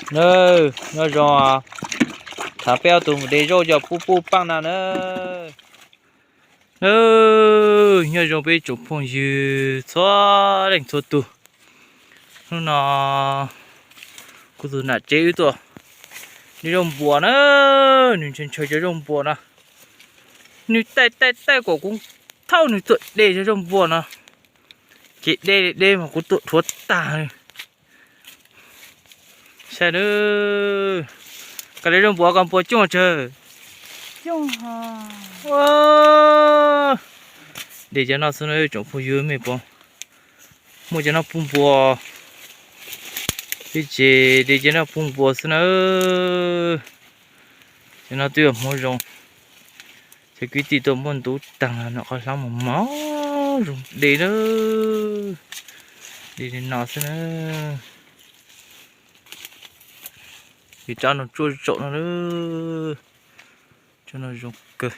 Nawb, nyob zoo, thav peb ob tug mus de zaub coj puj puj paaj na nawb. Nawb, nyob zoo peb tsoom phooj ywg txhua leej txhua tug. Hnub no kuv tus nam tsev wb tuaj de zaub npuas na, nws ntshaw ntshaw cov zaub npuas no, nws taij taij taij kom kuv thauj nws tuaj de cov zaub npuas no, ces de de mas kuv tuaj rhuav tag. Saib nawb, koj de zaub npuas koj npuas coob tsawg? De cov no xwb na tsoom phooj ywg mej puas, muaj cov no puj npuas, ib tse de cov no puj npuas xwb na. Cov no twb yog hmoov zoo, cov kwv tij tuaj muab ntub taag no qhov hlab mos mos zoo de na, de li no xwb na. Ces tsob no tsuaj zaum no, tsob no zoo kawg.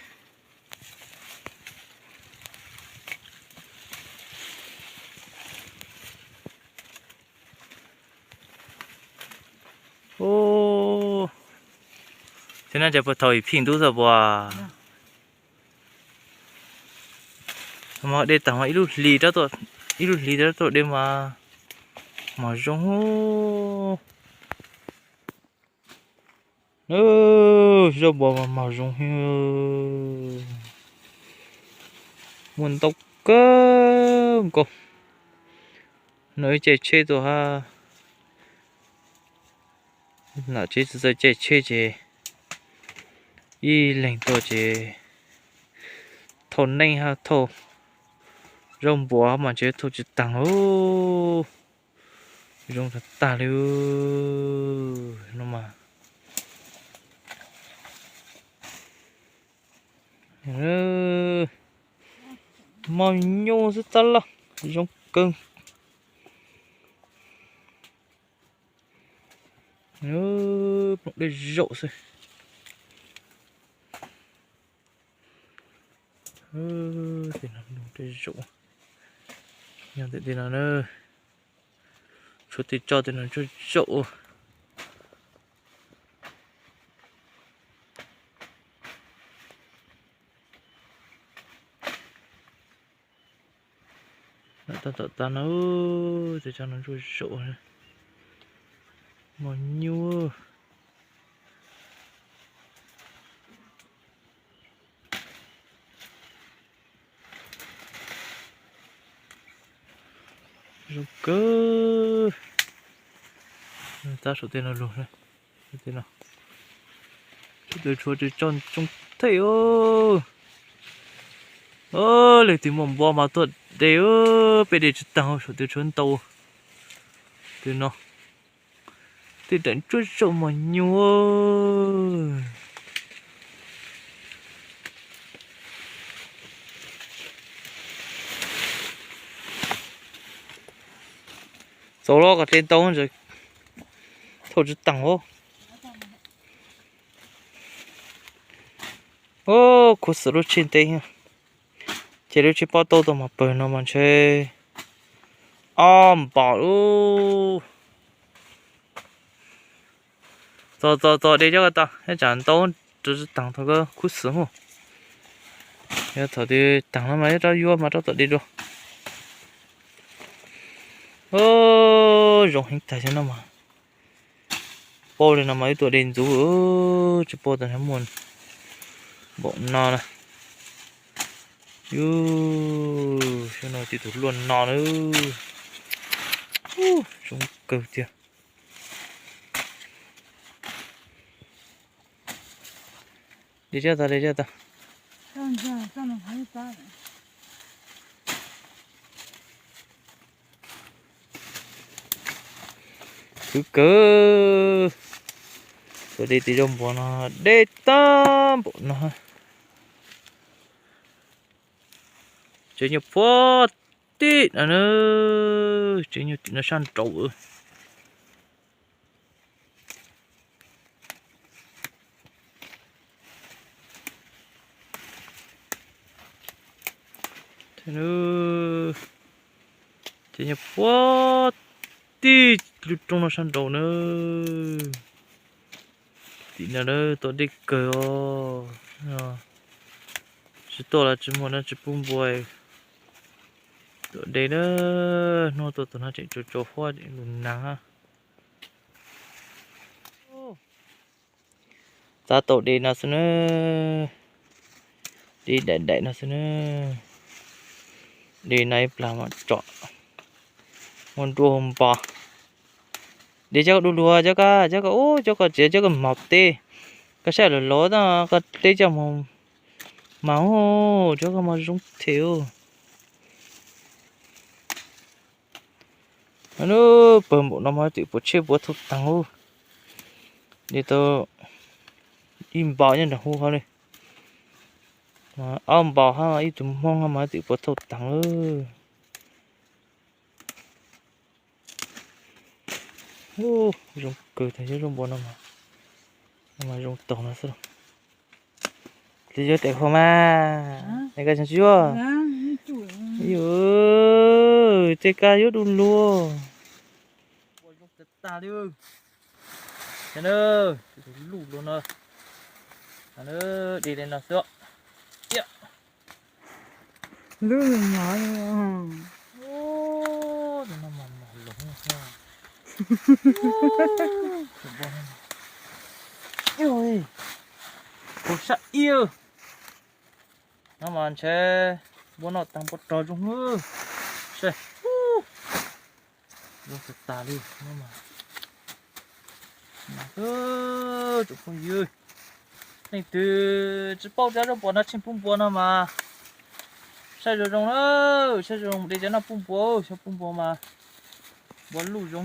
Ces no ces puas thaum ib phij ntub txog puas? Mas de taag mas ib lub hlis, ib lub hlis rov tuaj de mas, mas zoo. Zaub npuas mas mas zoo heev, muaj ntau kawg nkaus. No ib caij tsheb tuaj hab, nam tsev txawj caij tsheb ces ib leeg tuaj ces thauj neej hab thauj zaub npuas hab mas ntshe thauj tsis taag. Zoo tag tag li no mas. Mos nyuj xwb tab laj, zoo kawg. Plooj dej zaum xwb. Tej no dej zaum, yog ntawm tej no na, tshuav tej tsob tej no tsob zaum. Tab tom tag no, tej tsob no tsuaj zaum, mos nyuj. Zoo kawg. Tab saum tej no lug, tej no, saum tej tshuav tej tsob coob thej. Leej twg muaj npua mas tuaj de, peb de tsis taag, saum tej tshuav ntau. Tej no, tej daim tsuaj zaum mos nyuj. Txaus los koj de ntau, thauj tsis taag os. Khuv xim lub tsheb ntev, ces lub tsheb pob tau tau mas pawg no mas ntshe ob npom lub. Txog txog txog de coj ko tas, ib tsam ntau rau tsis taag thaum koj khuv xim mus. Yog thaum twg taag no mas ib rab yuav mas rov tom de dua. Zoo heev tag xyov no mas. Paub li no mas wb tuaj de ntxuv, tsis paub tas muaj npaum no na. Yus, xyov no tib tug luaj no na. Zoo kawg tiag. De coj tag, de coj tag. Khwv kawg. Tuaj de tej zaub npua no, de tag npaum no. Tsev nyuag puag tim no, tsev nyuag tim no sab nraud. Tsev nyuag puag tim Lub roob no sab nraud na. Tim no na tom dej kawg os. Tsis tuaj los tsis muaj dab tsi pub npua. Tom dej na, hnub tuaj tus no tseem tsaus tsaus huab lus nag. Txav tau dej no xwb na. Dej daim daim no xwb na. Dej no ib plag mam tsom. Muaj nruab npo. Dej cov ko du lug, cov ko, cov ko, ub, cov ko tsev, cov ko mos teb. Koj saib lawm los koj teb coj mus mas, ub, cov ko mas zoo thiab. Pawg npaum no mas twm puas tsheb puav thauj taag ub. Dej tau ib npaus nyob nram hub hov li. Ob npaus hab ib tug hmoob hab mas twm puav thauj taag lawm. Zoo kawg tag, yuav zoo npaum no mas, no mas zoo taug no xwb. Tsis yuav tes hua mas, es koj tsis yuav. Tej kab yuav du lug. Tag li, luj luj no, dej li no xwb. Lub mos, kuv sab ib no mas ntshe npua noj tag npua rog zoo. Seb, zoo tag tag li no mas. Tsoom phooj ywg, leej twg tsis paub cov zaub npua no tsheej pub npua no mas saib zoo zoo na, saib zoo zoo de cov no pub npua, xyov pub npua mas npua luj zoo.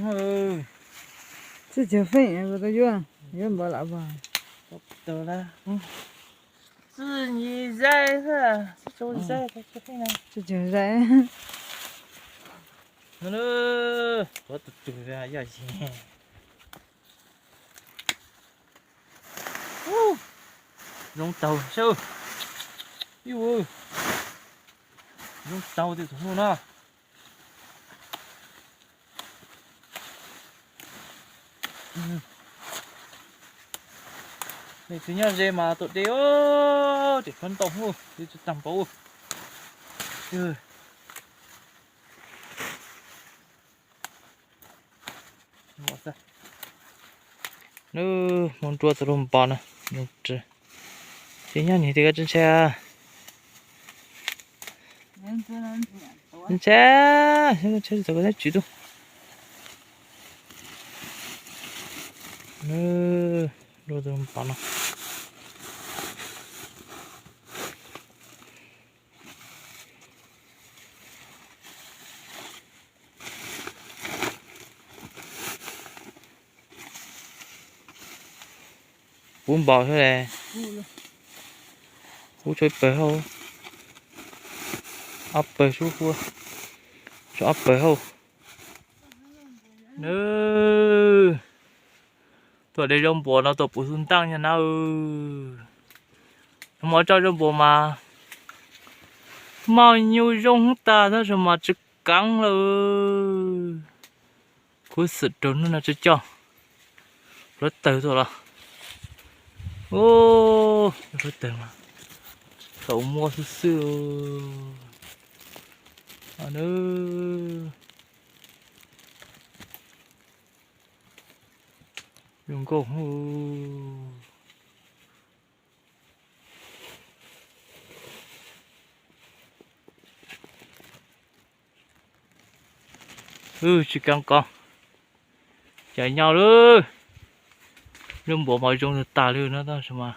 Tsib caug feej, yuav, yuav npua lam vag. Tsis nyi zaib xwb, tsib caug zaib, tsib caug zaib. Tus tus yog zoo taug seb, zoo taug tej tus hnub no. Leej twg nyob ze mas tuaj de, tseem tshuav ntau hub, tsis tag npaum. Nws muaj nruab txog lub npo na, ces nyob nig tias koj tsis ntshai, ntshai, ntshai txog koj neb tsis tub. Nruab txog lub npo no. Pub npau xwb le. Pub tshuav pawg hauj, ob pawg sub huab, tshuav ob pawg hauj. Nws tuaj de zaub npua no tuaj puv xub ntaaj nyag na. Hmo tso zaub npua mas moj nyuj zoo tag tab sis mas tsis kaav lawm. Kuv xwm raug hnub no tsis coj hluav taws tuaj los. Hluav taws mas tau muab xwb xwb. Zoo nkauj. Wb tsis kaav ko, cas nyob lawm. Lub npuas mas zoo tag li no tab sis mas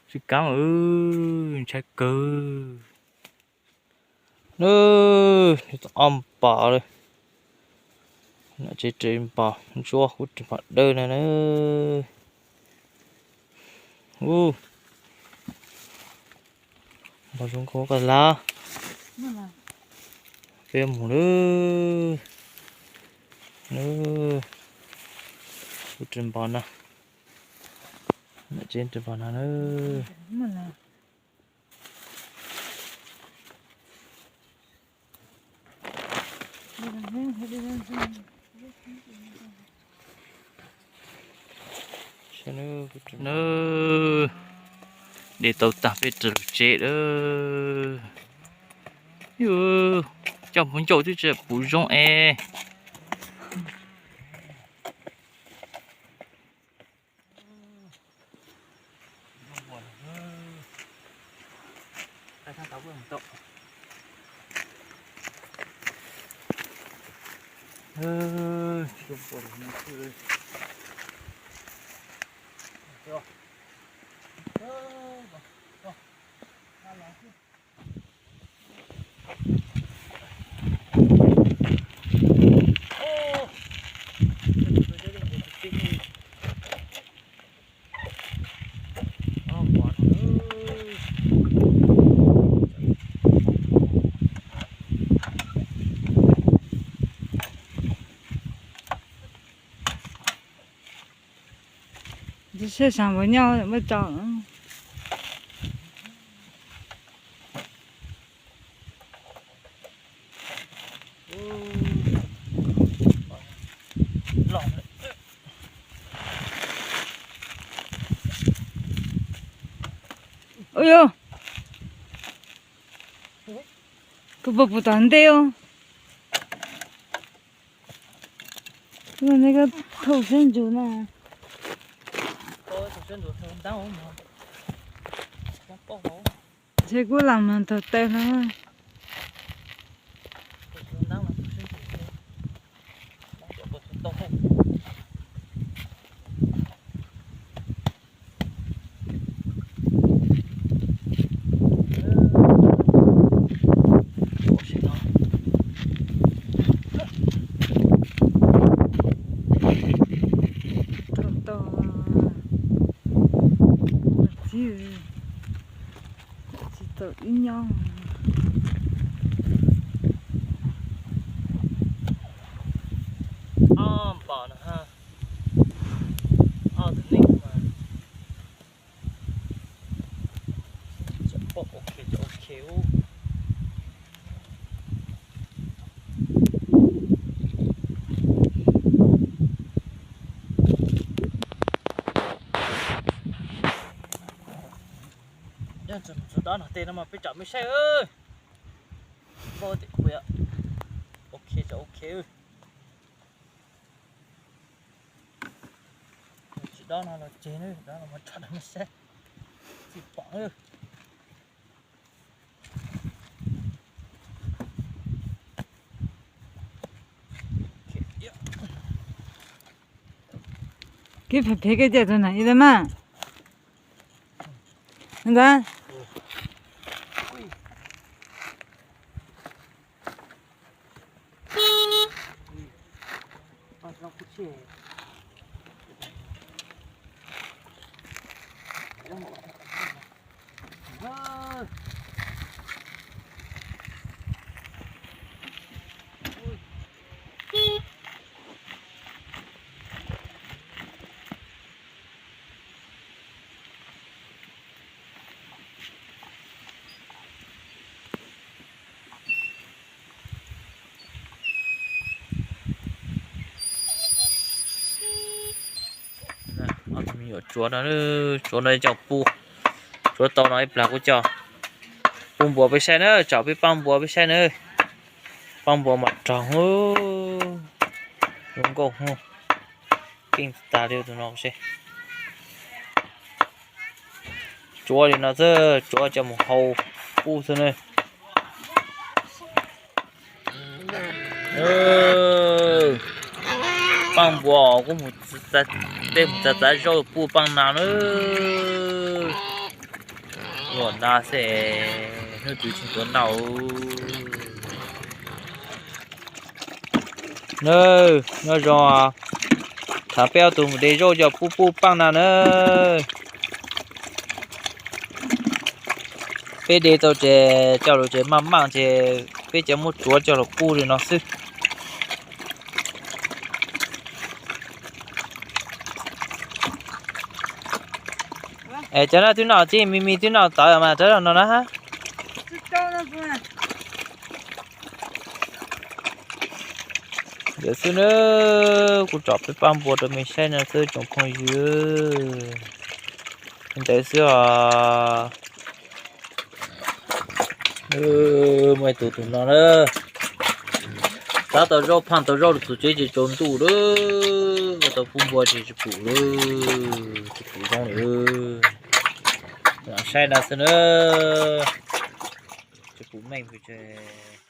tsis kaav, ntshai kawg. Nws ob npos lawm, tsev ris npos ntsuab, kuv ris npos dawb no na. Npos zoo nkauj koj lab. Peb mus lawm. Kuv ris npos no, tsev ris npos no na. Nws, de tau tag peb raws lawm tsev lawm. Yus, coj hmoov ncauj twb tsis puv zoo es. Seb sab npaum nyob muab tso. Ua yog, koj puas pum tom ntej os? Koj thauj siab ntsws na. Ntshe kuj lam mas tawg tawg no. Tsis tau ib nyob. Ob npam no ha, ob tus neeg mas tseem pom ok, tseem ok ub. Yog tsuas dob no tej no mas peb tsom mej saib. Pom tias kuv, ok, tseem ok. Tsis dob no los tseg na, dob no mas tso rau mej saib. Tsis pom. Kev phem phem koj coj tus neeg ib tag mas. Ntag. Ob tug me nyuam tsuav no, tsuav no coj pub, tsuav tau no ib plag kuv coj pub npua peb saib na, tsom peb paab npua peb saib na. Paab npua mas raug, zoo nkauj, keej tas li tus no seb. Tsuav li no xwb, tsuav coj mus hau pub xwb na. Paaj npua kuj mus, tej mus txav txav zaub pub paaj nas na. Luam na xwb, hnub twg tsis tuav noj. Nyob zoo, thaum peb ob tug mus de zaub coj pub pub paaj nas na. Peb de tau ces coj lug ces maj maj ces peb cov muab tsuav coj lug pub li no xwb. Es cov no twb noj txij, me me twb noj tawv mas rov no na. Ntawd xwb na, kuv tsom peb pab npua rau mej saib no xwb tsoom phooj ywg. Ntawd xwb os. Muaj ib tug tus no na, tab tau zaub, phaj tau zaub rau txus tsev ces tsaus ntuj lawm, tau pub npua ces tsis pum lawm, tsis pum zoo lawm. Saib no xwb na, tsis pum meej pes tsawg.